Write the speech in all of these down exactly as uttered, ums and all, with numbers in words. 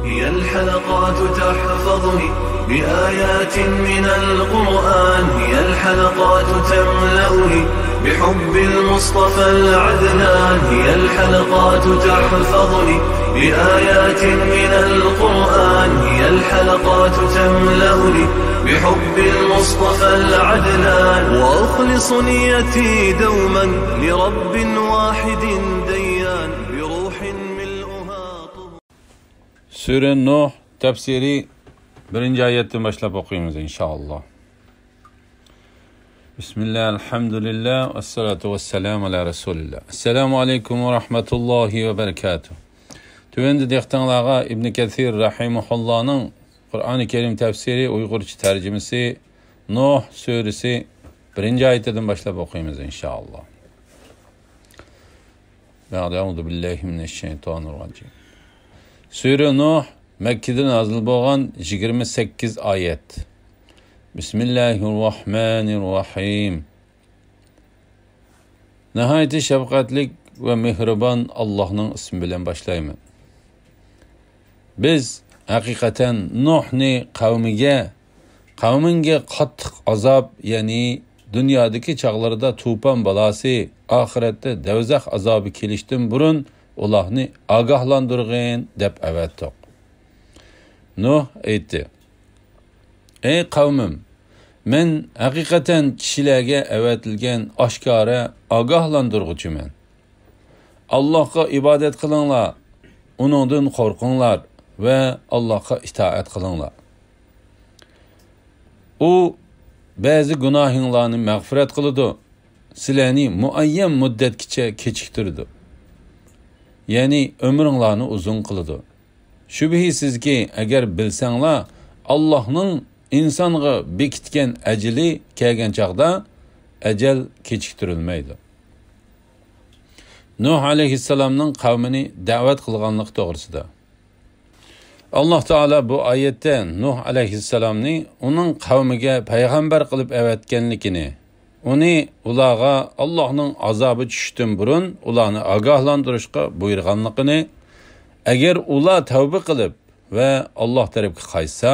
هي الحلقات تحفظني بآيات من القرآن، هي الحلقات تملأني بحب المصطفى العدنان، هي الحلقات تحفظني بآيات من القرآن، هي الحلقات تملأني بحب المصطفى العدنان، وأخلص نيتي دوما لرب واحد ديان، بروح ملؤها طهور. سۈرە نۇھ تەپسىرى بىرىنچى ئايەتتىن باشلاپ ئوقۇيمىز، ئىنشائاللا. بىسمىللا، ئەلھەمدۇلىللا، ۋەسسالاتۇ ۋەسسالامۇ ئەلا رەسۇلىللا. ئەسسالامۇ ئەلەيكۇم ۋە رەھمەتۇللاھى ۋە بەرىكاتۇھ. تۆۋەندە دىققىتىڭلارغا ئىبنى كەسىر رەھىمەھۇللانىڭ قۇرئانى كەرىم تەپسىرى، ئۇيغۇرچە تەرجىمىسى، نۇھ سۈرىسى بىرىنچى ئايىتىدىن باشلاپ ئوقۇيمىز، ئىنشائاللا. بەئدە، ئەئۇزۇ بىللاھى مىنەششەيتانىررەجىم. سۈرە نۇھ، مەككىدە نازىل بولغان، يىگىرمە سەككىز ئايەت. بىسمىللاھىررەھمانىررەھىم. ناھايىتى شەپقەتلىك ۋە مېھرىبان ئاللاھنىڭ ئىسمى بىلەن باشلايمەن. بىز ھەقىقەتەن نۇھنى قەۋمىگە، قەۋمىڭگە قاتتىق ئازاب، يەنى دۇنيادىكى چاغلىرىدا توپان بالاسى، ئاخىرەتتە دەۋزەخ ئازابى كېلىشتىن بۇرۇن ئۇلارنى ئاگاھلاندۇرغىن دەپ ئەۋەتتۇق. نۇھ ئېيتتى: ئەي قەۋمىم، مەن ھەقىقەتەن كىشىلەرگە ئەۋەتىلگەن ئاشكارا ئاگاھلاندۇرغۇچىمەن. ئاللاھقا ئىبادەت قىلىڭلار، ئۇنىڭدىن قورقۇڭلار ۋە ئاللاھقا ئىتائەت قىلىڭلار. ئۇ بەزى گۇناھىڭلارنى مەغپىرەت قىلىدۇ، سىلەرنى مۇئەييەن مۇددەتكىچە كېچىكتۈرىدۇ. يەنى ئۆمرۈڭلارنى ئۇزۇن قىلىدۇ. شۈبھىسىزكى، ئەگەر بىلسەڭلار، ئاللاھنىڭ ئىنسانغا بېكىتكەن ئەجىلى كەلگەن چاغدا ئەجەل كېچىكتۈرۈلمەيدۇ. نۇھ ئەلەيھىسسالامنىڭ قەۋمىنى دەۋەت قىلغانلىقى توغرىسىدا. ئاللاھ تائالا بۇ ئايەتتە نۇھ ئەلەيھىسسالامنى ئۇنىڭ قەۋمىگە پەيغەمبەر قىلىپ ئەۋەتكەنلىكىنى، ئۇنى ئۇلارغا ئاللاھنىڭ ئازابى چۈشۈشتىن بۇرۇن ئۇلارنى ئاگاھلاندۇرۇشقا بۇيرۇغانلىقىنى، ئەگەر ئۇلار تەۋبە قىلىپ ۋە ئاللاھ تەرەپكە قايتسا،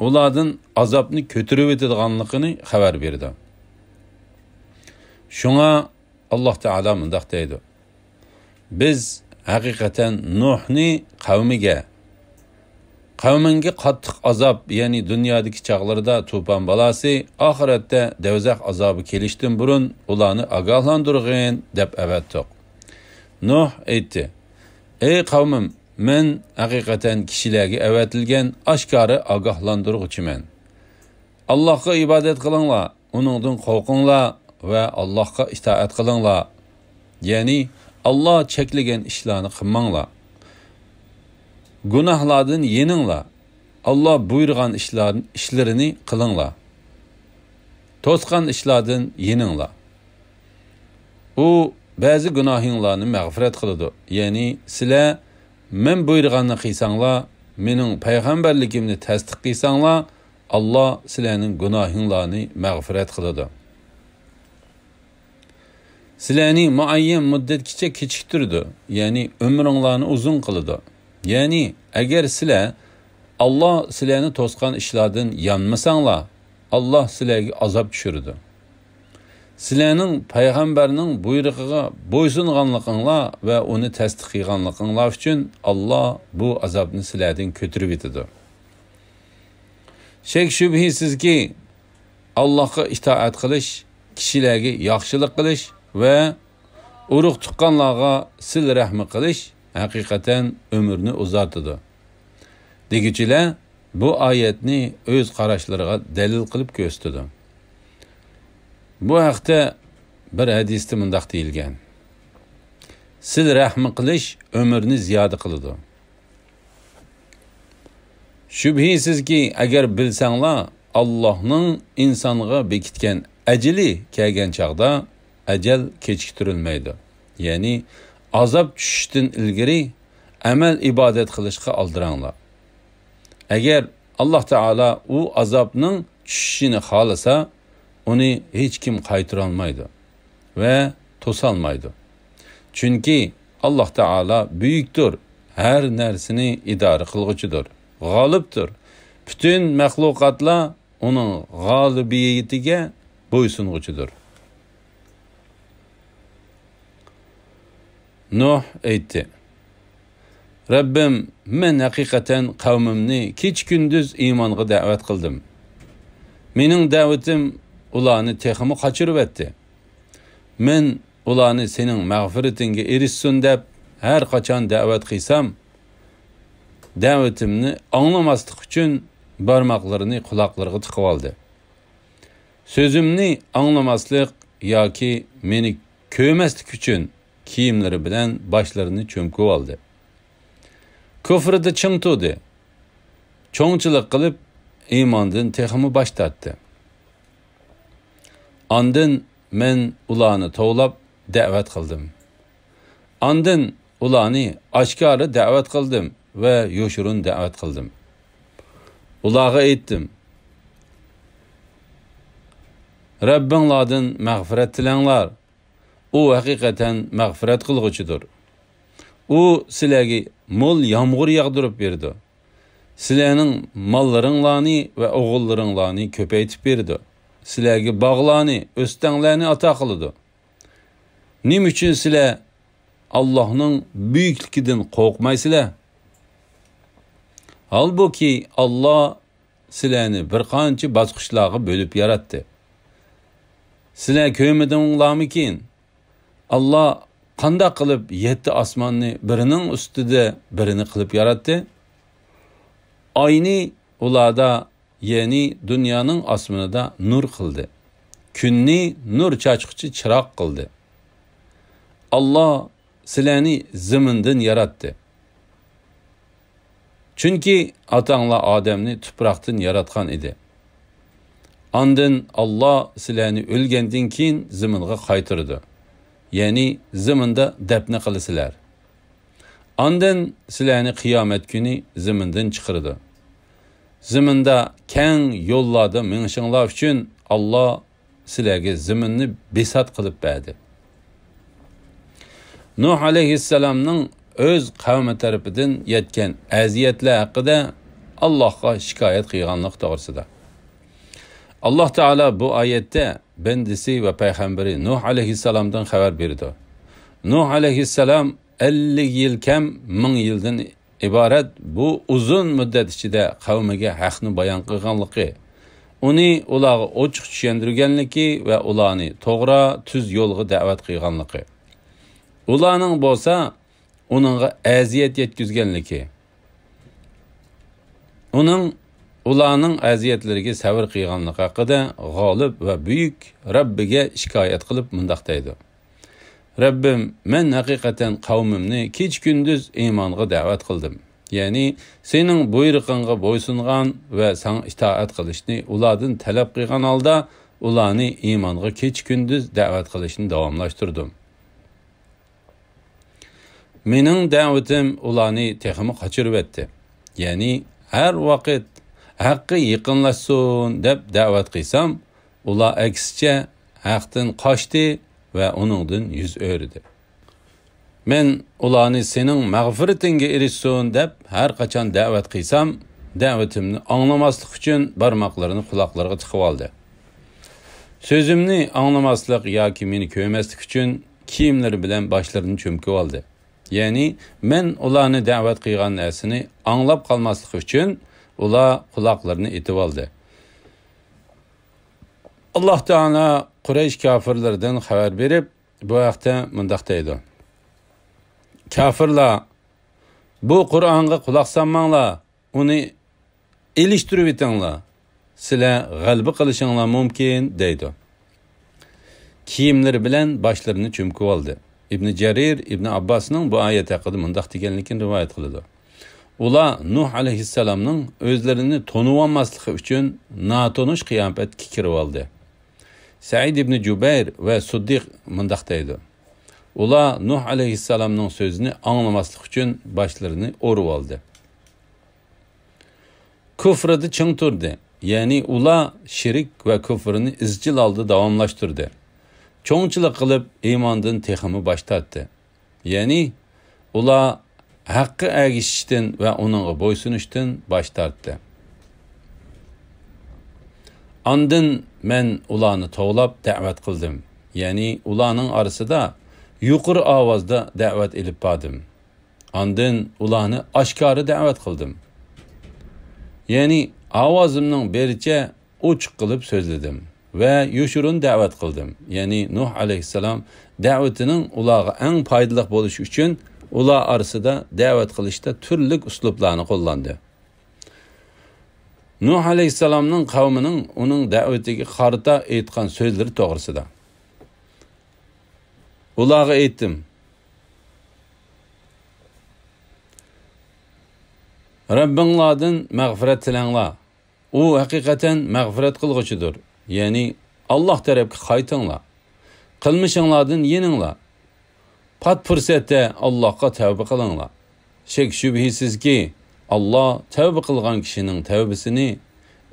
ئۇلاردىن ئازابنى كۆتۈرۈۋېتىدىغانلىقىنى خەۋەر بېرىدۇ. شۇڭا ئاللاھ تائالا مۇنداق دەيدۇ: بىز ھەقىقەتەن نۇھنى قەۋمىگە، قەۋمىڭگە قاتتىق ئازاب، يەنى دۇنيادىكى چاغلىرىدا توپان بالاسى، ئاخىرەتتە دەۋزەخ ئازابى كېلىشتىن بۇرۇن ئۇلارنى ئاگاھلاندۇرغىن دەپ ئەۋەتتۇق. نۇھ ئېيتتى: ئەي قەۋمىم، مەن ھەقىقەتەن كىشىلەرگە ئەۋەتىلگەن ئاشكارا ئاگاھلاندۇرغۇچىمەن. ئاللاھقا ئىبادەت قىلىڭلار، ئۇنىڭدىن قورقۇڭلار ۋە ئاللاھقا ئىتائەت قىلىڭلار. يەنى ئاللاھ چەكلىگەن ئىشلارنى قىلماڭلار. گۇناھلاردىن يېنىڭلار. ئاللاھ بۇيرۇغان ئىشلار، ئىشلىرىنى قىلىڭلار. توسقان ئىشلاردىن يېنىڭلار. ئۇ بەزى گۇناھىڭلارنى مەغپىرەت قىلىدۇ. يەنى سىلەر مەن بۇيرۇغاننى قىلساڭلار، مېنىڭ پەيغەمبەرلىكىمنى تەستىق قىلساڭلار، ئاللاھ سىلەرنىڭ گۇناھىڭلارنى مەغپىرەت قىلىدۇ. سىلەرنى مۇئەييەن مۇددەتكىچە كېچىكتۈرىدۇ، يەنى ئۆمرۈڭلارنى ئۇزۇن قىلىدۇ. يەنى ئەگەر سىلەر ئاللاھ سىلەرنى توسقان ئىشلاردىن يانمىساڭلار، ئاللاھ سىلەرگە ئازاب چۈشۈرىدۇ. سىلەرنىڭ پەيغەمبەرنىڭ بۇيرۇقىغا بويسۇنغانلىقىڭلار ۋە ئۇنى تەستىقلىغانلىقىڭلار ئۈچۈن ئاللاھ بۇ ئازابنى سىلەردىن كۆتۈرۈۋېتىدۇ. شەك-شۈبھىسىزكى، ئاللاھقا ئىتائەت قىلىش، كىشىلەرگە ياخشىلىق قىلىش ۋە ئۇرۇق-تۇغقانلارغا سىلە رەھمى قىلىش ھەقىقەتەن ئۆمۈرنى ئۇزارتىدۇ. دېگۈچىلەر بۇ ئايەتنى ئۆز قاراشلىرىغا دەلىل قىلىپ كۆرسىتىدۇ. بۇ ھەقتە بىر ھەدىستە مۇنداق دېيىلگەن: سىلە رەھمى قىلىش ئۆمۈرنى زىيادە قىلىدۇ. شۈبھىسىزكى، ئەگەر بىلسەڭلار، ئاللاھنىڭ ئىنسانغا بېكىتكەن ئەجىلى كەلگەن چاغدا ئەجەل كېچىكتۈرۈلمەيدۇ. يەنى ئازاب چۈشۈشتىن ئىلگىرى ئەمەل ئىبادەت قىلىشقا ئالدىراڭلار. ئەگەر ئاللاھ تائالا ئۇ ئازابنىڭ چۈشۈشىنى خالىسا، ئۇنى ھېچكىم قايتۇرالمايدۇ ۋە توسالمايدۇ. چۈنكى ئاللاھ تائالا بۈيۈكتۇر، ھەر نەرسىنى ئىدارە قىلغۇچىدۇر، غالىبتۇر. پۈتۈن مەخلۇقاتلار ئۇنىڭ غالىبىيىتىگە بويسۇنغۇچىدۇر. نۇھ ئېيتتى: رەببىم، مەن ھەقىقەتەن قەۋمىمنى كېچە-كۈندۈز ئىمانغا دەۋەت قىلدىم. مېنىڭ دەۋىتىم ئۇلارنى تېخىمۇ قاچۇرۇۋەتتى. مەن ئۇلارنى سېنىڭ مەغپىرىتىڭگە ئېرىشسۇن دەپ ھەر قاچان دەۋەت قىلسام، دەۋىتىمنى ئاڭلىماسلىق ئۈچۈن بارماقلىرىنى قۇلاقلىرىغا تىقىۋالدى. سۆزۈمنى ئاڭلىماسلىق ياكى مېنى كۆرمەسلىك ئۈچۈن كىيىملىرى بىلەن باشلىرىنى چۆمكىۋالدى. كۇفرىدا چىڭ تۇردى. چوڭچىلىق قىلىپ، ئىماندىن تېخىمۇ باش تارتتى. ئاندىن مەن ئۇلارنى توۋلاپ دەۋەت قىلدىم. ئاندىن ئۇلارنى ئاشكارا دەۋەت قىلدىم ۋە يوشۇرۇن دەۋەت قىلدىم. ئۇلارغا ئېيتتىم: رەببىڭلاردىن مەغپىرەت تىلەڭلار. ئۇ ھەقىقەتەن مەغپىرەت قىلغۇچىدۇر. ئۇ سىلەرگە مول يامغۇر ياغدۇرۇپ بېرىدۇ. سىلەرنىڭ ماللىرىڭلارنى ۋە ئوغۇللىرىڭلارنى كۆپەيتىپ بېرىدۇ. سىلەرگە باغلارنى، ئۆستەڭلەرنى ئاتا قىلىدۇ. نېمە ئۈچۈن سىلەر ئاللاھنىڭ بۈيۈكلۈكىدىن قورقمايسىلەر؟ ھالبۇكى، ئاللاھ سىلەرنى بىر قانچە باسقۇچلارغا بۆلۈپ ياراتتى. سىلەر كۆرمىدىڭلارمىكىن؟ ئاللاھ قانداق قىلىپ يەتتە ئاسماننى بىرىنىڭ ئۈستىدە بىرىنى قىلىپ ياراتتى؟ ئاينى ئۇلاردا، يەنى دۇنيانىڭ ئاسمىنىدا نۇر قىلدى. كۈننى نۇر چاچقۇچى چىراغ قىلدى. ئاللاھ سىلەرنى زېمىندىن ياراتتى. چۈنكى ئاتاڭلار ئادەمنى تۇپراقتىن ياراتقان ئىدى. ئاندىن ئاللاھ سىلەرنى ئۆلگەندىن كېيىن زېمىنغا قايتۇرىدۇ. يەنى زېمىندا دەپنە قىلىسىلەر. ئاندىن سىلەرنى قىيامەت كۈنى زېمىندىن چىقىرىدۇ. زېمىندا كەڭ يوللاردا مېڭىشىڭلار ئۈچۈن ئاللاھ سىلەرگە زېمىننى بىسات قىلىپ بەردى. نۇھ ئەلەيھىسسالامنىڭ ئۆز قەۋمى تەرىپىدىن يەتكەن ئەزىيەتلەر ھەققىدە ئاللاھقا شىكايەت قىلغانلىقى توغرىسىدا. ئاللاھ تائالا بۇ ئايەتتە بەندىسى ۋە پەيغەمبىرى نۇھ ئەلەيھىسسالامدىن خەۋەر بېرىدۇ. نۇھ ئەلەيھىسسالام ئەللىك يىل كەم مىڭ يىلدىن ئىبارەت بۇ ئۇزۇن مۇددەت ئىچىدە قەۋمىگە ھەقنى بايان قىلغانلىقى، ئۇنى ئۇلارغا ئوچۇق چۈشەندۈرگەنلىكى ۋە ئۇلارنى توغرا، تۈز يولغا دەۋەت قىلغانلىقى، ئۇلارنىڭ بولسا ئۇنىڭغا ئەزىيەت يەتكۈزگەنلىكى، ئۇنىڭ ئۇلارنىڭ ئەزىيەتلىرىگە سەۋر قىلغانلىقى ھەققىدە غالىب ۋە بۈيۈك رەببىگە شىكايەت قىلىپ مۇنداق دەيدۇ: رەببىم، مەن ھەقىقەتەن قەۋمىمنى كېچە-كۈندۈز ئىمانغا دەۋەت قىلدىم. يەنى سېنىڭ بۇيرۇقۇڭغا بويسۇنغان ۋە ساڭا ئىتائەت قىلىشنى ئۇلاردىن تەلەپ قىلغان ھالدا ئۇلارنى ئىمانغا كېچە-كۈندۈز دەۋەت قىلىشنى داۋاملاشتۇردۇم. مېنىڭ دەۋىتىم ئۇلارنى تېخىمۇ قاچۇرۇۋەتتى. يەنى ھەر ۋاقىت ھەققە يېقىنلاشسۇن دەپ دەۋەت قىلسام، ئۇلار ئەكسىچە ھەقتىن قاچتى ۋە ئۇنىڭدىن يۈز ئۆرۈدى. مەن ئۇلارنى سېنىڭ مەغپىرىتىڭگە ئېرىشسۇن دەپ ھەر قاچان دەۋەت قىلسام، دەۋىتىمنى ئاڭلىماسلىق ئۈچۈن بارماقلىرىنى قۇلاقلىرىغا تىقىۋالدى. سۆزۈمنى ئاڭلىماسلىق ياكى مېنى كۆرمەسلىك ئۈچۈن كىيىملىرى بىلەن باشلىرىنى چۆمكۈۋالدى. يەنى مەن ئۇلارنى دەۋەت قىلغان نەرسىنى ئاڭلاپ قالماسلىق ئۈچۈن ئۇلار قۇلاقلىرىنى ئېتىۋالدى. ئاللاھ تائالا قۇرەيش كاپىرلىرىدىن خەۋەر بېرىپ، بۇ ھەقتە مۇنداق دەيدۇ: كاپىرلار، بۇ قۇرئانغا قۇلاق سالماڭلار، ئۇنى ئېلىشتۇرۇۋېتىڭلار، سىلەر غەلىبە قىلىشىڭلار مۇمكىن، دەيدۇ. كىيىملىرى بىلەن باشلىرىنى چۆمكۈۋالدى. ئىبنى جەرىر ئىبنى ئابباسنىڭ بۇ ئايەت ھەققىدە مۇنداق دېگەنلىكىنى رىۋايەت قىلىدۇ. ئۇلار نۇھ ئەلەيھىسسالامنىڭ ئۆزلىرىنى تونۇۋالماسلىقى ئۈچۈن ناتونۇش قىياپەتكە كىرىۋالدى. سەئىد ئىبنى جۇبەير ۋە سۇددىق مۇنداق دەيدۇ: ئۇلار نۇھ ئەلەيھىسسالامنىڭ سۆزىنى ئاڭلىماسلىق ئۈچۈن باشلىرىنى ئورىۋالدى. كۇفرىدا چىڭ تۇردى، يەنى ئۇلار شىرك ۋە كۇفرىنى ئىزچىل ھالدا داۋاملاشتۇردى. چوڭچىلىق قىلىپ ئىماندىن تېخىمۇ باش تارتتى. يەنى ئۇلار ھەققە ئەگىشىشتىن ۋە ئۇنىڭغا بويسۇنۇشتىن باش تارتتى. ئاندىن مەن ئۇلارنى توۋلاپ دەۋەت قىلدىم، يەنى ئۇلارنىڭ ئارىسىدا يۇقىرى ئاۋازدا دەۋەت ئېلىپ باردىم. ئاندىن ئۇلارنى ئاشكارا دەۋەت قىلدىم، يەنى ئاۋازىمنىڭ بېرىچە ئوچۇق قىلىپ سۆزلىدىم ۋە يوشۇرۇن دەۋەت قىلدىم، يەنى نۇھ ئەلەيھىسسالام دەۋىتىنىڭ ئۇلارغا ئەڭ پايدىلىق بولۇشى ئۈچۈن ئۇلار ئارىسىدا دەۋەت قىلىشتا تۈرلۈك ئۇسلۇبلارنى قوللاندى. نۇھ ئەلەيھىسسالامنىڭ قەۋمىنىڭ ئۇنىڭ دەۋىتىگە قارىتا ئېيتقان سۆزلىرى توغرىسىدا. ئۇلارغا ئېيتتىم، رەببىڭلاردىن مەغپىرەت تىلەڭلار. ئۇ ھەقىقەتەن مەغپىرەت قىلغۇچىدۇر. يەنى ئاللاھ تەرەپكە قايتىڭلار. قىلمىشىڭلاردىن يېنىڭلار. پات پۇرسەتتە ئاللاھقا تەۋبە قىلىڭلار. شەك-شۈبھىسىزكى، ئاللاھ تەۋبە قىلغان كىشىنىڭ تەۋبىسىنى،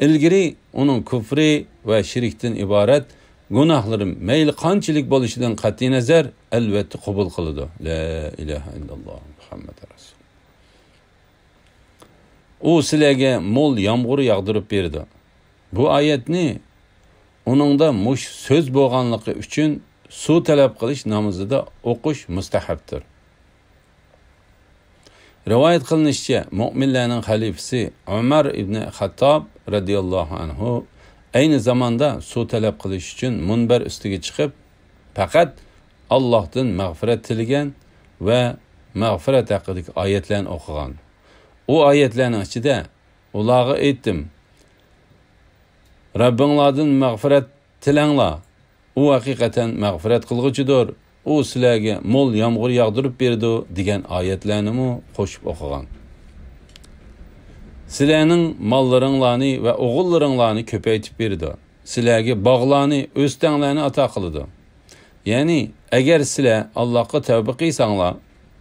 ئىلگىرى ئۇنىڭ كۇفرى ۋە شىركتىن ئىبارەت گۇناھلىرى مەيلى قانچىلىك بولۇشىدىن قەتئىينەزەر، ئەلۋەتتە قوبۇل قىلىدۇ. لا ئىلاھە ئىللاللاھ مۇھەممەد رەسۇل. ئۇ سىلەرگە مول يامغۇر ياغدۇرۇپ بېرىدۇ. بۇ ئايەتنى ئۇنىڭدا مۇشۇ سۆز بولغانلىقى ئۈچۈن سۇ تەلەپ قىلىش نامىزىدا ئوقۇش مۇستەھەبتۇر. رىۋايەت قىلىنىشىچە، مۆمىنلەرنىڭ خەلىپىسى ئۆمەر ئىبنى خەتتاب رەزىياللاھۇ ئەنھۇ ئەينى زاماندا سۇ تەلەپ قىلىش ئۈچۈن مۇنبەر ئۈستىگە چىقىپ، پەقەت ئاللاھتىن مەغپىرەت تىلىگەن ۋە مەغپىرەت ھەققىدىكى ئايەتلەرنى ئوقۇغان. ئۇ ئايەتلەرنىڭ ئىچىدە ئۇلارغا ئېيتتىم، رەببىڭلاردىن مەغپىرەت تىلەڭلار. ئۇ ھەقىقەتەن مەغپىرەت قىلغۇچىدۇر. ئۇ سىلەرگە مول يامغۇر ياغدۇرۇپ بېرىدۇ دېگەن ئايەتلەرنىمۇ قوشۇپ ئوقۇغان. سىلەرنىڭ ماللىرىڭلارنى ۋە ئوغۇللىرىڭلارنى كۆپەيتىپ بېرىدۇ. سىلەرگە باغلارنى، ئۆستەڭلەرنى ئاتا قىلىدۇ. يەنى، ئەگەر سىلەر ئاللاھقا تەۋبە قىلساڭلار،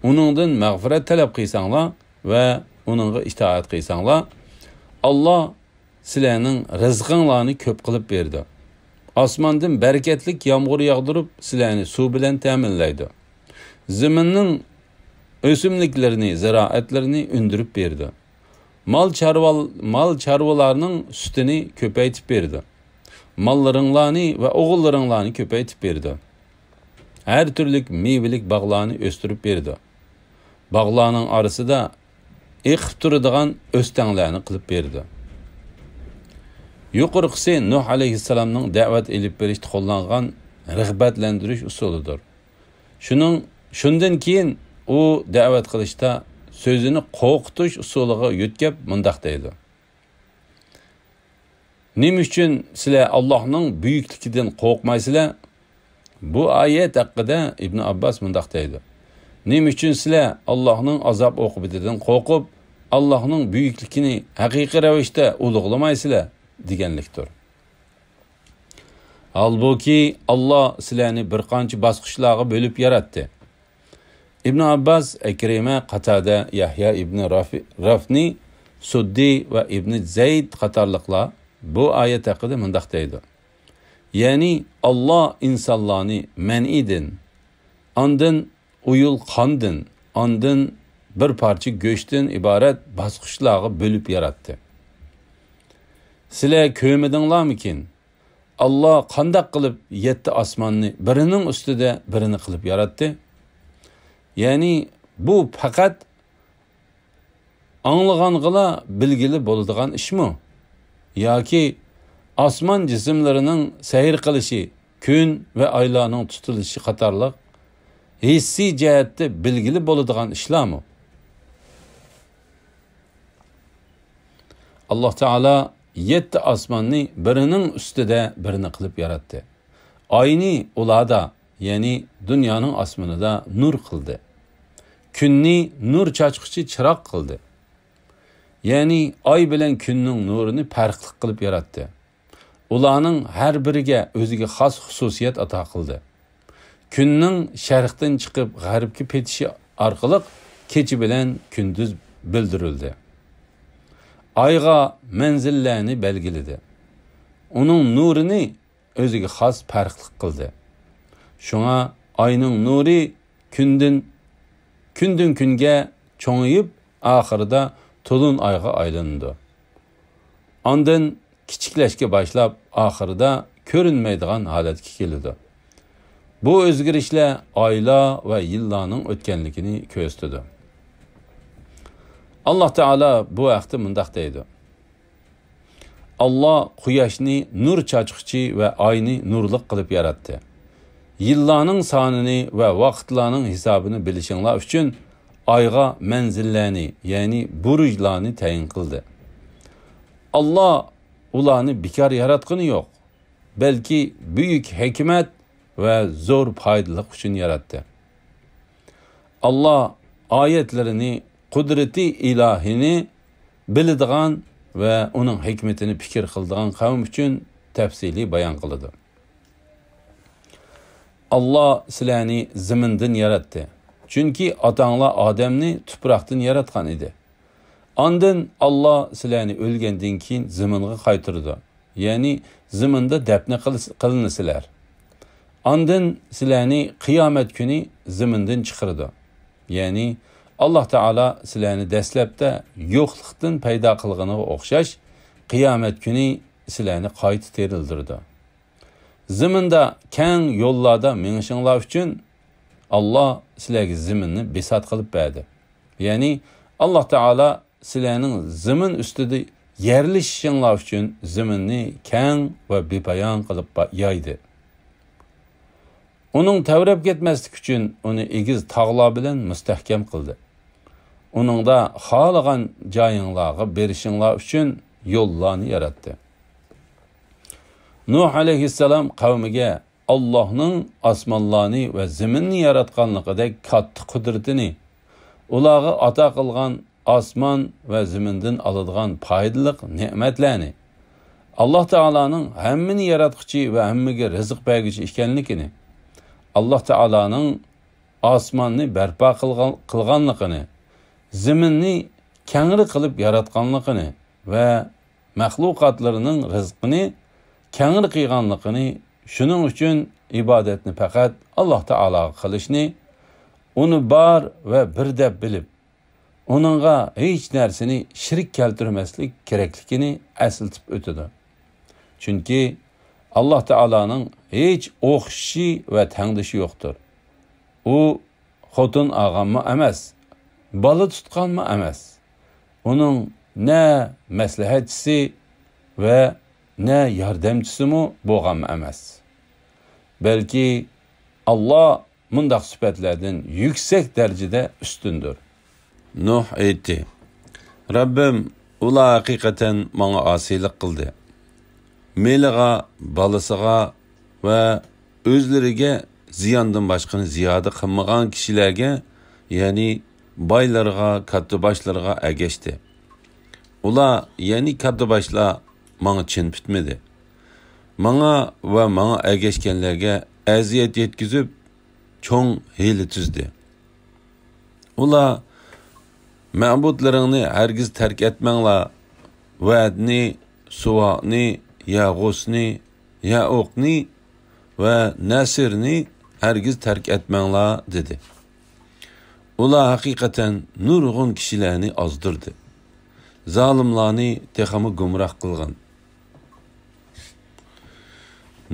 ئۇنىڭدىن مەغپىرەت تەلەپ قىلساڭلار ۋە ئۇنىڭغا ئىتائەت قىلساڭلار، ئاللاھ سىلەرنىڭ رىزقىڭلارنى كۆپ قىلىپ بېرىدۇ. ئاسماندىن بەرىكەتلىك يامغۇر ياغدۇرۇپ، سىلەرنى سۇ بىلەن تەمىنلەيدۇ. زېمىننىڭ ئۆسۈملۈكلىرىنى، زىرائەتلىرىنى ئۈندۈرۈپ بېرىدۇ. مال چارۋا-، مال چارۋىلارنىڭ سۈتىنى كۆپەيتىپ بېرىدۇ. ماللىرىڭلارنى ۋە ئوغۇللىرىڭلارنى كۆپەيتىپ بېرىدۇ. ھەر تۈرلۈك مېۋىلىك باغلارنى ئۆستۈرۈپ بېرىدۇ. باغلارنىڭ ئارىسىدا ئېقىپ تۇرىدىغان ئۆستەڭلەرنى قىلىپ بېرىدۇ. يۇقىرىقىسى نۇھ ئەلەيھىسسالامنىڭ دەۋەت ئېلىپ بېرىشتا قوللانغان رىغبەتلەندۈرۈش ئۇسۇلىدۇر. شۇنىڭ، شۇندىن كېيىن ئۇ دەۋەت قىلىشتا سۆزىنى قورقۇتۇش ئۇسۇلىغا يۆتكەپ مۇنداق دەيدۇ، نېمە ئۈچۈن سىلەر ئاللاھنىڭ بۈيۈكلۈكىدىن قورقمايسىلەر؟ بۇ ئايەت ھەققىدە ئىبن ئابباس مۇنداق دەيدۇ، نېمە ئۈچۈن سىلەر ئاللاھنىڭ ئازاب ئوقۇبىتىدىن قورقۇپ، ئاللاھنىڭ بۈيۈكلۈكىنى ھەقىقىي رەۋىشتە ئۇلۇغلىمايسىلەر؟ دېگەنلىكتۇر. ھالبۇكى، ئاللاھ سىلەرنى بىر قانچە باسقۇچلارغا بۆلۈپ ياراتتى. ئىبن ئابباس، ئەكرىمە، قاتادە، يەھيا ئىبن رافى-، رافنى، سۇددى ۋە ئىبن زەيد قاتارلىقلار بۇ ئايەت ھەققىدە مۇنداق دەيدۇ، يەنى ئاللاھ ئىنسانلارنى مەنئىدىن، ئاندىن ئۇيۇل قاندىن، ئاندىن بىر پارچە گۆشتىن ئىبارەت باسقۇچلارغا بۆلۈپ ياراتتى. سىلەر كۆرمىدىڭلارمىكىن؟ ئاللاھ قانداق قىلىپ يەتتە ئاسماننى بىرىنىڭ ئۈستىدە بىرىنى قىلىپ ياراتتى؟ يەنى بۇ پەقەت ئاڭلىغانغىلا بىلگىلى بولىدىغان ئىشمۇ؟ ياكى ئاسمان جىسىملىرىنىڭ سەير قىلىشى، كۈن ۋە ئايلارنىڭ تۇتۇلۇشى قاتارلىق ھېسسىي جەھەتتە بىلگىلى بولىدىغان ئىشلارمۇ؟ ئاللاھ تائالا يەتتە ئاسماننى بىرىنىڭ ئۈستىدە بىرىنى قىلىپ ياراتتى. ئاينى ئۇلاردا، يەنى دۇنيانىڭ ئاسمىنىدا نۇر قىلدى. كۈننى نۇر چاچقۇچى چىراغ قىلدى. يەنى ئاي بىلەن كۈننىڭ نۇرىنى پەرقلىق قىلىپ ياراتتى. ئۇلارنىڭ ھەر بىرىگە ئۆزىگە خاس خۇسۇسىيەت ئاتا قىلدى. كۈننىڭ شەرقتىن چىقىپ غەربكە پېتىشى ئارقىلىق كېچە بىلەن كۈندۈز بىلدۈرۈلدى. ئايغا مەنزىللەرنى بەلگىلىدى. ئۇنىڭ نۇرىنى ئۆزىگە خاس پەرقلىق قىلدى. شۇڭا ئاينىڭ نۇرى كۈندىن، كۈندىن كۈنگە چوڭىيىپ، ئاخىرىدا تولۇن ئايغا ئايلىنىدۇ. ئاندىن كىچىكلەشكە باشلاپ، ئاخىرىدا كۆرۈنمەيدىغان ھالەتكە كېلىدۇ. بۇ ئۆزگىرىشلەر ئايلار ۋە يىللارنىڭ ئۆتكەنلىكىنى كۆرسىتىدۇ. ئاللاھ تائالا بۇ ھەقتە مۇنداق دەيدۇ: ئاللاھ قۇياشنى نۇر چاچقۇچى ۋە ئاينى نۇرلۇق قىلىپ ياراتتى. يىللارنىڭ سانىنى ۋە ۋاقىتلارنىڭ ھېسابىنى بىلىشىڭلار ئۈچۈن ئايغا مەنزىللەرنى، يەنى بۇرۇجلارنى تەيىن قىلدى. ئاللاھ ئۇلارنى بىكار ياراتقىنى يوق، بەلكى بۈيۈك ھېكمەت ۋە زور پايدىلىق ئۈچۈن ياراتتى. ئاللاھ ئايەتلىرىنى، قۇدرىتى ئىلاھىنى بىلىدىغان ۋە ئۇنىڭ ھېكمىتىنى پىكىر قىلىدىغان قەۋم ئۈچۈن تەپسىلىي بايان قىلىدۇ. ئاللاھ سىلەرنى زېمىندىن ياراتتى، چۈنكى ئاتاڭلار ئادەمنى تۇپراقتىن ياراتقان ئىدى. ئاندىن ئاللاھ سىلەرنى ئۆلگەندىن كېيىن زېمىنغا قايتۇرىدۇ، يەنى زېمىندا دەپنە قىلىس-، قىلىنىسىلەر. ئاندىن سىلەرنى قىيامەت كۈنى زېمىندىن چىقىرىدۇ. يەنى ئاللاھ تائالا سىلەرنى دەسلەپتە يوقلۇقتىن پەيدا قىلغىنىغا ئوخشاش، قىيامەت كۈنى سىلەرنى قايتا تىرىلدۈرىدۇ. زېمىندا كەڭ يوللاردا مېڭىشىڭلار ئۈچۈن ئاللاھ سىلەرگە زېمىننى بىسات قىلىپ بەردى. يەنى ئاللاھ تائالا سىلەرنىڭ زېمىن ئۈستىدە يەرلىشىشىڭلار ئۈچۈن زېمىننى كەڭ ۋە بىپايان قىلىپ با-، يايدى. ئۇنىڭ تەۋرەپ كەتمەسلىكى ئۈچۈن ئۇنى ئېگىز تاغلار بىلەن مۇستەھكەم قىلدى. ئۇنىڭدا خالىغان جايىڭلارغا بېرىشىڭلار ئۈچۈن يوللارنى ياراتتى. نۇھ ئەلەيھىسسالام قەۋمىگە ئاللاھنىڭ ئاسمانلارنى ۋە زېمىننى ياراتقانلىقىدەك كاتتا قۇدرىتىنى، ئۇلارغا ئاتا قىلغان ئاسمان ۋە زېمىندىن ئالىدىغان پايدىلىق نېمەتلەرنى، ئاللاھ تائالانىڭ ھەممىنى ياراتقۇچى ۋە ھەممىگە رىزىق بەرگۈچى ئىكەنلىكىنى، ئاللاھ تائالانىڭ ئاسماننى بەرپا قىلغان، قىلغانلىقىنى، زېمىننى كەڭرى قىلىپ ياراتقانلىقىنى ۋە مەخلۇقاتلىرىنىڭ رىزقىنى كەڭرى قىلغانلىقىنى، شۇنىڭ ئۈچۈن ئىبادەتنى پەقەت ئاللاھ تائالاغا قىلىشنى، ئۇنى بار ۋە بىر دەپ بىلىپ، ئۇنىڭغا ھېچ نەرسىنى شېرىك كەلتۈرمەسلىك كېرەكلىكىنى ئەسلىتىپ ئۆتىدۇ. چۈنكى ئاللاھ تائالانىڭ ھېچ ئوخشىشى ۋە تەڭدىشى يوقتۇر. ئۇ خوتۇن ئالغانمۇ ئەمەس، بالا تۇتقانمۇ ئەمەس. ئۇنىڭ نە مەسلىھەتچىسى ۋە نە ياردەمچىسىمۇ بولغانمۇ ئەمەس. بەلكى ئاللاھ مۇنداق سۈپەتلەردىن يۈكسەك دەرىجىدە ئۈستۈندۇر. نۇھ ئېيتتى: رەببىم، ئۇلار ھەقىقەتەن ماڭا ئاسىيلىق قىلدى. مېلىغا، بالىسىغا ۋە ئۆزلىرىگە زىياندىن باشقىنى زىيادە قىلمىغان كىشىلەرگە، يەنى بايلىرىغا، كاتتىباشلىرىغا ئەگەشتى. ئۇلار، يەنى كاتتىباشلار ماڭا چىن پۈتمىدى. ماڭا ۋە ماڭا ئەگەشكەنلەرگە ئەزىيەت يەتكۈزۈپ، چوڭ ھىيلە تۈزدى. ئۇلار، مەبۇدلىرىڭنى ھەرگىز تەرك ئەتمەڭلار، ۋەدنى، سۇۋائنى، يەغۇسنى، يەئۇقنى ۋە نەسرنى ھەرگىز تەرك ئەتمەڭلار، دېدى. ئۇلار ھەقىقەتەن نۇرغۇن كىشىلەرنى ئازدۇردى. زالىملارنى تېخىمۇ گۇمراھ قىلغان.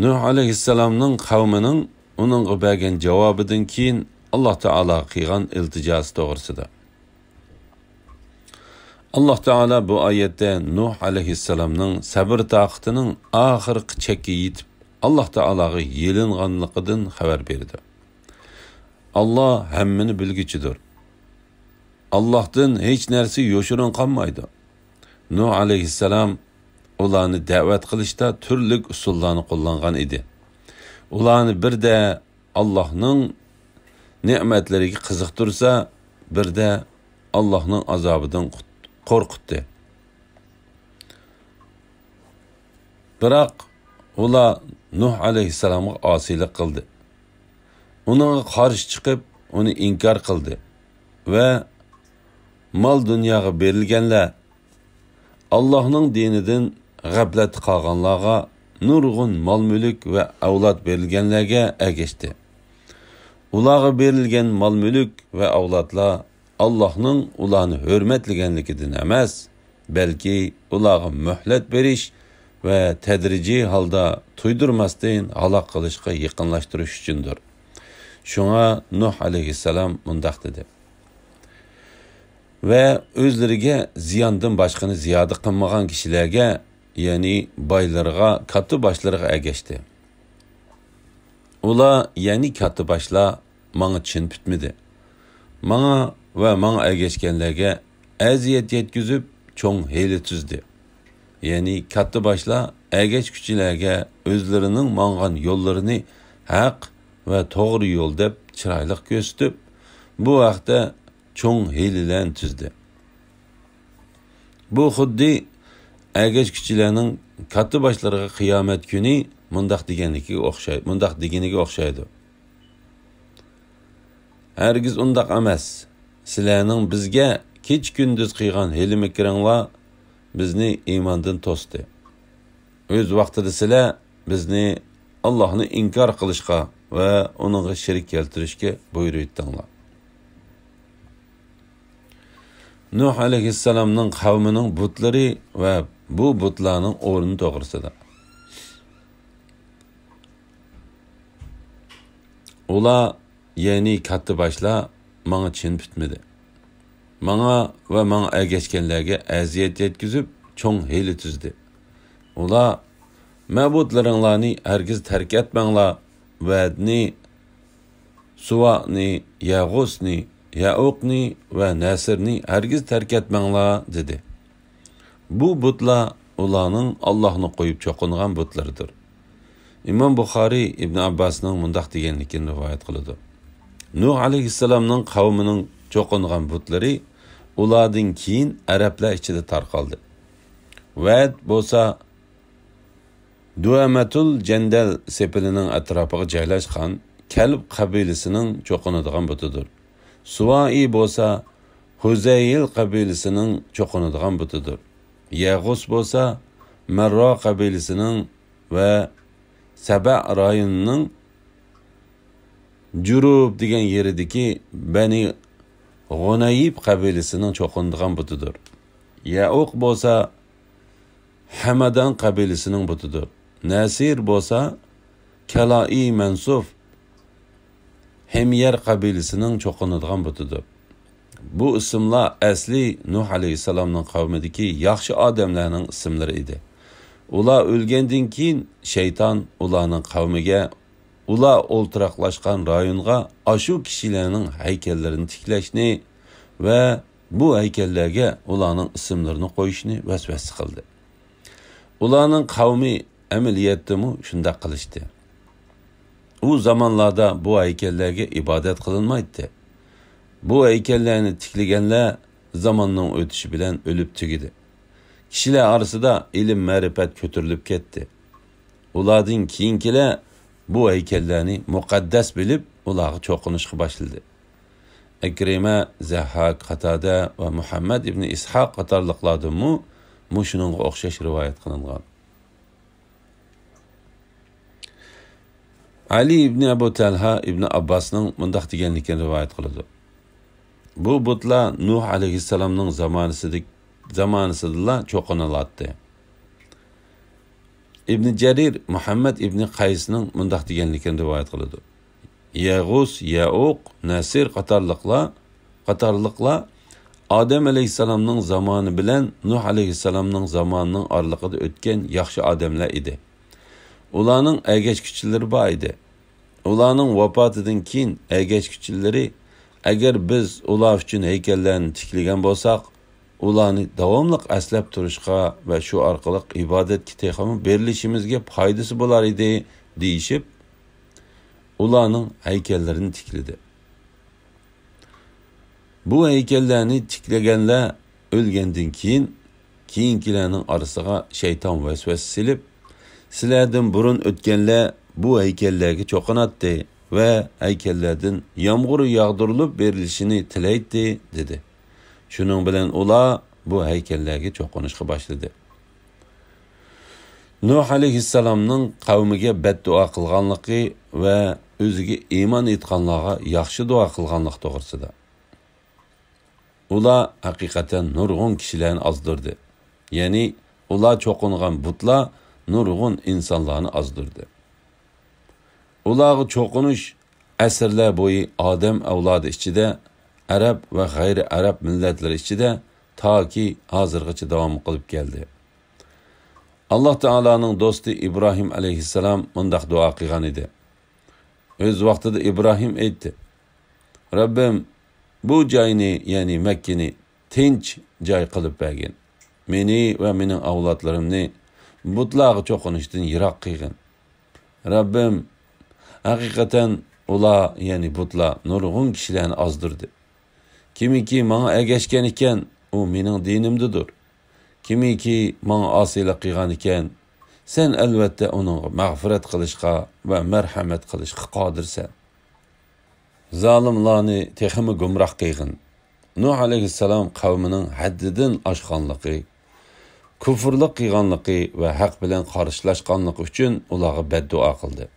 نۇھ ئەلەيھىسسالامنىڭ قەۋمىنىڭ ئۇنىڭغا بەرگەن جاۋابىدىن كېيىن ئاللاھ تائالاغا قىلغان ئىلتىجاسى توغرىسىدا. ئاللاھ تائالا بۇ ئايەتتە نۇھ ئەلەيھىسسالامنىڭ سەبر تاقىتىنىڭ ئاخىرقى چەككە يېتىپ، ئاللاھ تائالاغا يېلىنغانلىقىدىن خەۋەر بېرىدۇ. ئاللاھ ھەممىنى بىلگۈچىدۇر. ئاللاھتىن ھېچ نەرسە يوشۇرۇن قالمايدۇ. نۇھ ئەلەيھىسسالام ئۇلارنى دەۋەت قىلىشتا تۈرلۈك ئۇسۇللارنى قوللانغان ئىدى. ئۇلارنى بىردە ئاللاھنىڭ نېمەتلىرىگە قىزىقتۇرسا، بىردە ئاللاھنىڭ ئازابىدىن قۇت-، قورقۇتتى. بىراق ئۇلار نۇھ ئەلەيھىسسالامغا ئاسىيلىق قىلدى. ئۇنىڭغا قارشى چىقىپ، ئۇنى ئىنكار قىلدى ۋە مال-دۇنياغا بېرىلگەنلەر، ئاللاھنىڭ دىنىدىن غەپلەتتە قالغانلارغا نۇرغۇن مال-مۈلۈك ۋە ئەۋلاد بېرىلگەنلەرگە ئەگەشتى. ئۇلارغا بېرىلگەن مال-مۈلۈك ۋە ئەۋلادلار ئاللاھنىڭ ئۇلارنى ھۆرمەتلىگەنلىكىدىن ئەمەس، بەلكى ئۇلارغا مۆھلەت بېرىش ۋە تەدرىجىي ھالدا تۇيدۇرماستىن ھالاك قىلىشقا يېقىنلاشتۇرۇش ئۈچۈندۇر. شۇڭا نۇھ ئەلەيھىسسالام مۇنداق دېدى: ۋە ئۆزلىرىگە زىياندىن باشقىنى زىيادە قىلمىغان كىشىلەرگە، يەنى بايلىرىغا، كاتتا باشلىرىغا ئەگەشتى. ئۇلار، يەنى كاتتا باشلار، ماڭا چىن پۈتمىدى. ماڭا ۋە ماڭا ئەگەشكەنلەرگە ئەزىيەت يەتكۈزۈپ، چوڭ ھىيلە تۈزدى. يەنى كاتتا باشلار ئەگەشكۈچىلەرگە ئۆزلىرىنىڭ ماڭغان يوللىرىنى ھەق ۋە توغرا يول دەپ چىرايلىق كۆرسىتىپ، بۇ ھەقتە چوڭ ھىيلىلەرنى تۈزدى. بۇ خۇددى ئەگەشكۈچىلەرنىڭ كاتتا باشلىرىغا قىيامەت كۈنى مۇنداق دېگەنلىكىگە ئوخشاي-، مۇنداق دېگىنىگە ئوخشايدۇ: ھەرگىز ئۇنداق ئەمەس. سىلەرنىڭ بىزگە كېچە-كۈندۈز قىلغان ھىيلە-مىكرىڭلار بىزنى ئىماندىن توستى. ئۆز ۋاقتىدا سىلەر بىزنى ئاللاھنى ئىنكار قىلىشقا ۋە ئۇنىڭغا شېرىك كەلتۈرۈشكە بۇيرۇۋېتىڭلار. نۇھ ئەلەيھىسسالامنىڭ قەۋمىنىڭ بۇتلىرى ۋە بۇ بۇتلارنىڭ ئورنى توغرىسىدا. ئۇلار، يەنى كاتتا باشلار، ماڭا چىن پۈتمىدى. ماڭا ۋە ماڭا ئەگەشكەنلەرگە ئەزىيەت يەتكۈزۈپ، چوڭ ھىيلە تۈزدى. ئۇلار، مەبۇدلىرىڭلارنى ھەرگىز تەرك ئەتمەڭلار، ۋەدنى، سۇۋانى، يەغۇسنى، يەئۇقنى ۋە نەسرنى ھەرگىز تەرك ئەتمەڭلار، دېدى. بۇ بۇتلار ئۇلارنىڭ ئاللاھنى قويۇپ چوقۇنغان بۇتلىرىدۇر. ئىمام بۇخارىي ئىبن ئابباسنىڭ مۇنداق دېگەنلىكىنى رىۋايەت قىلىدۇ: نۇھ ئەلەيھىسسالامنىڭ قەۋمىنىڭ چوقۇنغان بۇتلىرى ئۇلاردىن كېيىن ئەرەبلەر ئىچىدە تارقالدى. ۋەد بولسا دۇئەمەتۇل جەندەل سېپىلىنىڭ ئەتراپىغا جايلاشقان كەلب قەبىلىسىنىڭ چوقۇنىدىغان بۇتىدۇر. سۇۋائى بولسا ھۇزەيل قەبىلىسىنىڭ چوقۇنىدىغان بۇتىدۇر. يەغۇس بولسا مەررا قەبىلىسىنىڭ ۋە سەبە رايونىنىڭ جۇرۇب دېگەن يېرىدىكى بەنى غۇنەيب قەبىلىسىنىڭ چوقۇنىدىغان بۇتىدۇر. يەئۇق بولسا ھەمەدان قەبىلىسىنىڭ بۇتىدۇر. نەسىر بولسا كەلائى مەنسۇف ھىميەر قەبىلىسىنىڭ چوقۇنىدىغان بۇتىدۇر. بۇ ئىسىملار ئەسلى نۇھ ئەلەيھىسسالامنىڭ قەۋمىدىكى ياخشى ئادەملەرنىڭ ئىسىملىرى ئىدى. ئۇلار ئۆلگەندىن كېيىن شەيتان ئۇلارنىڭ قەۋمىگە، ئۇلار ئولتۇراقلاشقان رايونغا ئاشۇ كىشىلەرنىڭ ھەيكەللىرىنى تىكلەشنى ۋە بۇ ھەيكەللەرگە ئۇلارنىڭ ئىسىملىرىنى قويۇشنى ۋەسۋەسە قىلدى. ئۇلارنىڭ قەۋمى ئەمەلىيەتتىمۇ شۇنداق قىلىشتى. ئۇ زامانلاردا بۇ ھەيكەللەرگە ئىبادەت قىلىنمايتتى. بۇ ھەيكەللەرنى تىكلىگەنلەر زاماننىڭ ئۆتۈشى بىلەن ئۆلۈپ تۈگىدى. كىشىلەر ئارىسىدا ئىلىم-مەرىپەت كۆتۈرۈلۈپ كەتتى. ئۇلاردىن كېيىنكىلەر بۇ ھەيكەللەرنى مۇقەددەس بىلىپ، ئۇلارغا چوقۇنۇشقا باشلىدى. ئىكرىمە، زەھھاك، قاتادە ۋە مۇھەممەد ئىبنى ئىسھاق قاتارلىقلاردىنمۇ مۇشۇنىڭغا ئوخشاش رىۋايەت قىلىنغان. ئەلى ئىبنى ئەبۇ تەلھا ئىبنى ئابباسنىڭ مۇنداق دېگەنلىكىنى رىۋايەت قىلىدۇ: بۇ بۇتلار نۇھ ئەلەيھىسسالامنىڭ زامانىسىدىك-، زامانىسىدىلا چوقۇنۇلاتتى. ئىبنى جەرىر مۇھەممەد ئىبنى قەيسنىڭ مۇنداق دېگەنلىكىنى رىۋايەت قىلىدۇ: يەغۇس، يەئۇق، نەسىر قاتارلىقلار، قاتارلىقلار ئادەم ئەلەيھىسسالامنىڭ زامانى بىلەن نۇھ ئەلەيھىسسالامنىڭ زامانىنىڭ ئارىلىقىدا ئۆتكەن ياخشى ئادەملەر ئىدى. ئۇلارنىڭ ئەگەشكۈچىلىرى بار ئىدى. ئۇلارنىڭ ۋاپاتىدىن كېيىن ئەگەشكۈچىلىرى، ئەگەر بىز ئۇلار ئۈچۈن ھەيكەللەرنى تىكلىگەن بولساق، ئۇلارنى داۋاملىق ئەسلەپ تۇرۇشقا ۋە شۇ ئارقىلىق ئىبادەتكە تېخىمۇ بېرىلىشىمىزگە پايدىسى بولار ئىدى، دېيىشىپ، ئۇلارنىڭ ھەيكەللىرىنى تىكلىدى. بۇ ھەيكەللەرنى تىكلىگەنلەر ئۆلگەندىن كېيىن، كېيىنكىلەرنىڭ ئارىسىغا شەيتان ۋەسۋەسە سېلىپ، سىلەردىن بۇرۇن ئۆتكەنلەر بۇ ھەيكەللەرگە چوقۇناتتى ۋە ھەيكەللەردىن يامغۇر ياغدۇرۇلۇپ بېرىلىشىنى تىلەيتتى، دېدى. شۇنىڭ بىلەن ئۇلار بۇ ھەيكەللەرگە چوقۇنۇشقا باشلىدى. نۇھ ئەلەيھىسسالامنىڭ قەۋمىگە بەددۇئا قىلغانلىقى ۋە ئۆزىگە ئىمان ئېيتقانلارغا ياخشى دۇئا قىلغانلىقى توغرىسىدا. ئۇلار ھەقىقەتەن نۇرغۇن كىشىلەرنى ئازدۇردى. يەنى ئۇلار چوقۇنغان بۇتلار نۇرغۇن ئىنسانلارنى ئازدۇردى. ئۇلارغا چوقۇنۇش ئەسىرلەر بويى ئادەم ئەۋلادى ئىچىدە، ئەرەب ۋە غەيرىي ئەرەب مىللەتلىرى ئىچىدە تاكى ھازىرغىچە داۋام قىلىپ كەلدى. ئاللاھ تائالانىڭ دوستى ئىبراھىم ئەلەيھىسسالام مۇنداق دۇئا قىلغان ئىدى. ئۆز ۋاقتىدا ئىبراھىم ئېيتتى: «رەببىم، بۇ جاينى، يەنى مەككىنى تىنچ جاي قىلىپ بەرگىن. مېنى ۋە مېنىڭ ئەۋلادلىرىمنى بۇتلارغا چوقۇنۇشتىن يىراق قىلغىن. رەببىم، ھەقىقەتەن ئۇلار، يەنى بۇتلار نۇرغۇن كىشىلەرنى ئازدۇردى. كىمكى ماڭا ئەگەشكەن ئىكەن، ئۇ مېنىڭ دىنىمدىدۇر. كىمكى ماڭا ئاسىيلىق قىلغان ئىكەن، سەن ئەلۋەتتە ئۇنىڭغا مەغپىرەت قىلىشقا ۋە مەرھەمەت قىلىشقا قادىرسەن. زالىملارنى تېخىمۇ گۇمراھ قىلغىن.» نۇھ ئەلەيھىسسالام قەۋمىنىڭ ھەددىدىن ئاشقانلىقى، كۇفرلۇق قىلغانلىقى ۋە ھەق بىلەن قارشىلاشقانلىقى ئۈچۈن ئۇلارغا بەددۇئا قىلدى.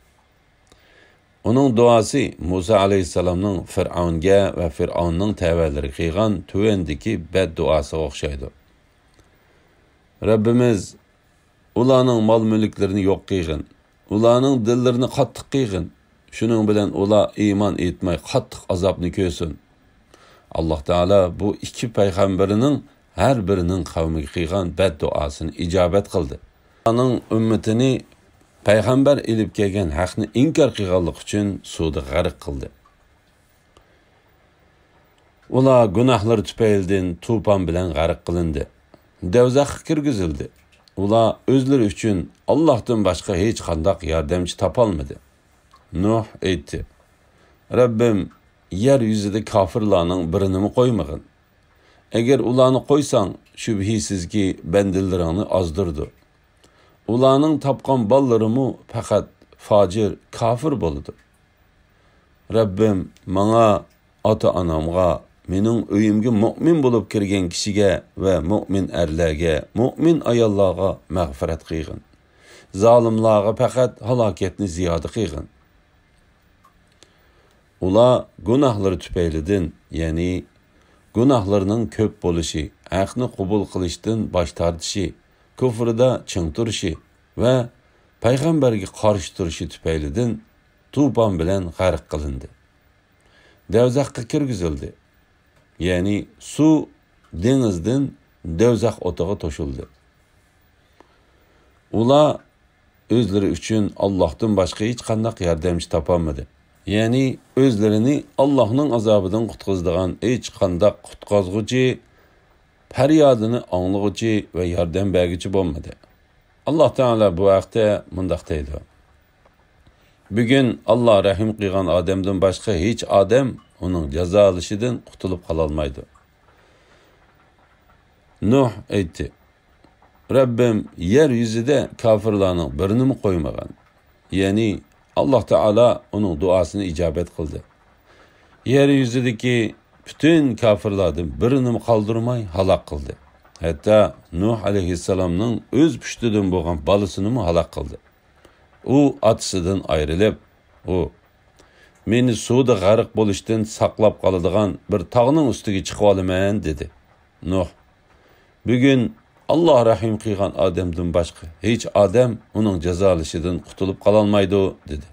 ئۇنىڭ دۇئاسى مۇسا ئەلەيھىسسالامنىڭ فىرئەۋنگە ۋە فىرئەۋننىڭ تەۋەلىرىگە قىلغان تۆۋەندىكى بەددۇئاسىغا ئوخشايدۇ: «رەببىمىز، ئۇلارنىڭ مال-مۈلۈكلىرىنى يوق قىلغىن، ئۇلارنىڭ دىللىرىنى قاتتىق قىلغىن، شۇنىڭ بىلەن ئۇلار ئىمان ئېيتماي قاتتىق ئازابنى كۆرسۇن.» ئاللاھ تائالا بۇ ئىككى پەيغەمبىرىنىڭ ھەر بىرىنىڭ قەۋمىگە قىلغان بەددۇئاسىنى ئىجابەت قىلدى. ئۇلارنىڭ ئۈممىتىنى پەيغەمبەر ئېلىپ كەلگەن ھەقنى ئىنكار قىلغانلىقى ئۈچۈن سۇدا غەرق قىلدى. ئۇلار گۇناھلىرى تۈپەيلىدىن توپان بىلەن غەرق قىلىندى. دەۋزەخكە كىرگۈزۈلدى. ئۇلار ئۆزلىرى ئۈچۈن ئاللاھتىن باشقا ھېچقانداق ياردەمچى تاپالمىدى. نۇھ ئېيتتى: «رەببىم، يەر يۈزىدە كاپىرلارنىڭ بىرىنىمۇ قويمىغىن. ئەگەر ئۇلارنى قويساڭ، شۈبھىسىزكى، بەندىلىرىڭنى ئازدۇرىدۇ. ئۇلارنىڭ تاپقان بالىلىرىمۇ پەقەت فاجىر، كاپىر بولىدۇ. رەببىم، ماڭا، ئاتا-ئانامغا، مېنىڭ ئۆيۈمگە مۆمىن بولۇپ كىرگەن كىشىگە ۋە مۆمىن ئەرلەرگە، مۆمىن ئاياللارغا مەغپىرەت قىلغىن. زالىملارغا پەقەت ھالاكەتنى زىيادە قىلغىن.» ئۇلار گۇناھلىرى تۈپەيلىدىن، يەنى گۇناھلىرىنىڭ كۆپ بولۇشى، ھەقنى قوبۇل قىلىشتىن باش تارتىشى، كۇفرىدا چىڭ تۇرۇشى ۋە پەيغەمبەرگە قارشى تۇرۇشى تۈپەيلىدىن توپان بىلەن غەرق قىلىندى. دەۋزەخكە كىرگۈزۈلدى. يەنى سۇ دېڭىزدىن دەۋزەخ ئوتىغا توشۇلدى. ئۇلار ئۆزلىرى ئۈچۈن ئاللاھتىن باشقا ھېچقانداق ياردەمچى تاپالمىدى. يەنى ئۆزلىرىنى ئاللاھنىڭ ئازابىدىن قۇتقۇزىدىغان ھېچقانداق قۇتقۇزغۇچى، پەريادىنى ئاڭلىغۇچى ۋە ياردەم بەرگۈچى بولمىدى. ئاللاھ تائالا بۇ ھەقتە مۇنداق دەيدۇ: «بۈگۈن ئاللاھ رەھىم قىلغان ئادەمدىن باشقا ھېچ ئادەم ئۇنىڭ جازالىشىدىن قۇتۇلۇپ قالالمايدۇ.» نۇھ ئېيتتى: «رەببىم، يەر يۈزىدە كاپىرلارنىڭ بىرىنىمۇ قويمىغىن.» يەنى ئاللاھ تائالا ئۇنىڭ دۇئاسىنى ئىجابەت قىلدى. يەر يۈزىدىكى پۈتۈن كاپىرلاردىن بىرىنىمۇ قالدۇرماي ھالاك قىلدى. ھەتتا نۇھ ئەلەيھىسسالامنىڭ ئۆز پۇشتىدىن بولغان بالىسىنىمۇ ھالاك قىلدى. ئۇ ئاتىسىدىن ئايرىلىپ، ئۇ: «مېنى سۇدا غەرق بولۇشتىن ساقلاپ قالىدىغان بىر تاغنىڭ ئۈستىگە چىقىۋالىمەن» دېدى. نۇھ: «بۈگۈن ئاللاھ رەھىم قىلغان ئادەمدىن باشقا ھېچ ئادەم ئۇنىڭ جازالىشىدىن قۇتۇلۇپ قالالمايدۇ» دېدى.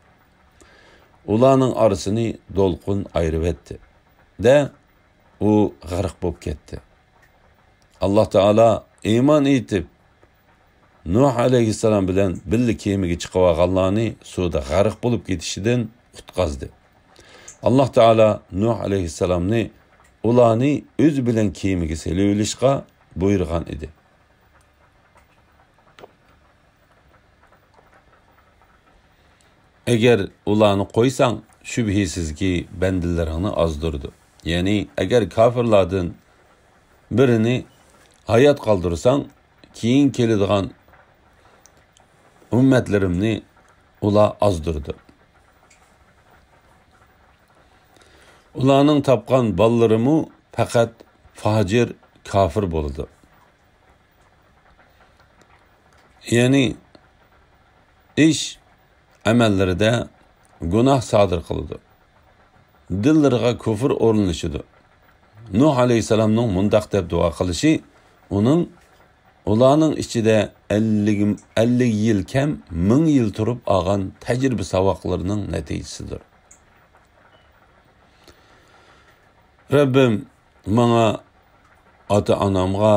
ئۇلارنىڭ ئارىسىنى دولقۇن ئايرىۋەتتى دە، ئۇ غەرق بولۇپ كەتتى. ئاللاھ تائالا ئىمان ئېيتىپ، نۇھ ئەلەيھىسسالام بىلەن بىللە كېمىگە چىقىۋالغانلارنى سۇدا غەرق بولۇپ كېتىشىدىن قۇتقازدى. ئاللاھ تائالا نۇھ ئەلەيھىسسالامنى ئۇلارنى ئۆزى بىلەن كېمىگە سېلىۋېلىشقا بۇيرۇغان ئىدى. ئەگەر ئۇلارنى قويساڭ، شۈبھىسىزكى، بەندىلىرىڭنى ئازدۇرىدۇ. يەنى ئەگەر كاپىرلاردىن بىرىنى ھايات قالدۇرساڭ، كېيىن كېلىدىغان ئۈممەتلىرىمنى ئۇلار ئازدۇرىدۇ. ئۇلارنىڭ تاپقان بالىلىرىمۇ پەقەت فاجىر، كاپىر بولىدۇ. يەنى ئىش ئەمەللىرىدە گۇناھ سادىر قىلىدۇ. دىللىرىغا كۇفر ئورۇنلىشىدۇ. نۇھ ئەلەيھىسسالامنىڭ مۇنداق دەپ دۇئا قىلىشى ئۇنىڭ ئۇلارنىڭ ئىچىدە ئەللىك، ئەللىك يىل كەم، مىڭ يىل تۇرۇپ ئالغان تەجرىبە ساۋاقلىرىنىڭ نەتىجىسىدۇر. رەببىم، ماڭا، ئاتا-ئانامغا،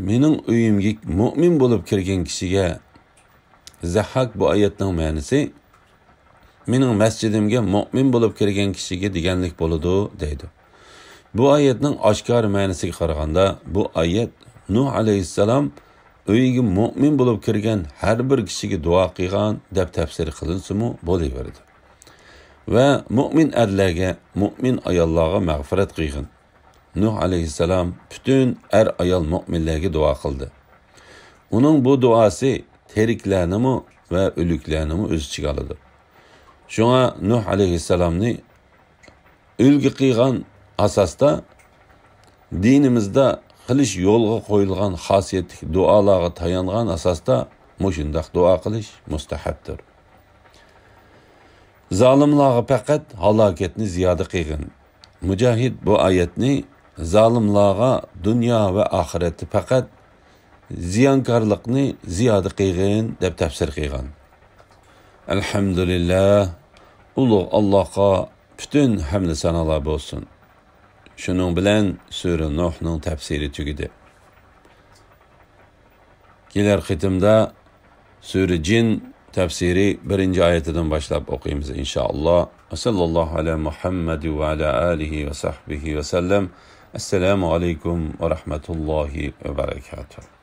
مېنىڭ ئۆيۈمگە مۆمىن بولۇپ كىرگەن كىشىگە، زەھھاك بۇ ئايەتنىڭ مەنىسى، مېنىڭ مەسچىدىمگە مۆمىن بولۇپ كىرگەن كىشىگە دېگەنلىك بولىدۇ، دەيدۇ. بۇ ئايەتنىڭ ئاشكارا مەنىسىگە قارىغاندا، بۇ ئايەت نۇھ ئەلەيھىسسالام ئۆيىگە مۆمىن بولۇپ كىرگەن ھەر بىر كىشىگە دۇئا قىلغان دەپ تەپسىر قىلىنسىمۇ بولۇۋېرىدۇ. ۋە مۆمىن ئەرلەرگە، مۆمىن ئاياللارغا مەغپىرەت قىلغىن. نۇھ ئەلەيھىسسالام پۈتۈن ئەر-ئايال مۆمىنلەرگە دۇئا قىلدى. ئۇنىڭ بۇ دۇئاسى تىرىكلەرنىمۇ ۋە ئۆلۈكلەرنىمۇ ئۆز ئىچىگە ئالىدۇ. شۇڭا نۇھ ئەلەيھىسسالامنى ئۈلگە قىلغان ئاساستا، دىنىمىزدا قىلىش يولغا قويۇلغان خاسىيەتلىك دۇئالارغا تايانغان ئاساستا مۇشۇنداق دۇئا قىلىش مۇستەھەپتۇر. زالىملارغا پەقەت ھالاكەتنى زىيادە قىلغىن. مۇجاھىد بۇ ئايەتنى زالىملارغا دۇنيا ۋە ئاخىرەتتە پەقەت زىيانكارلىقنى زىيادە قىلغىن دەپ تەپسىر قىلغان. ئەلھەمدۇلىللاھ، ئۇلۇغ ئاللاھقا پۈتۈن ھەمدۇ سانالار بولسۇن. شۇنىڭ بىلەن سۈرە نۇھنىڭ تەپسىرى تۈگىدى. كېلەر قېتىمدا سۈرە جىن تەپسىرى بىرىنچى ئايىتىدىن باشلاپ ئوقۇيمىز، ئىنشائاللا. ۋە ساللاللاھۇ ئەلا مۇھەممەد ۋە ئەلا ئالىھى ۋە سەھبىھى ۋە سەللەم. ئەسسالامۇ ئەلەيكۇم ۋە رەھمەتۇللاھى ۋە بەرەكاتۇھ.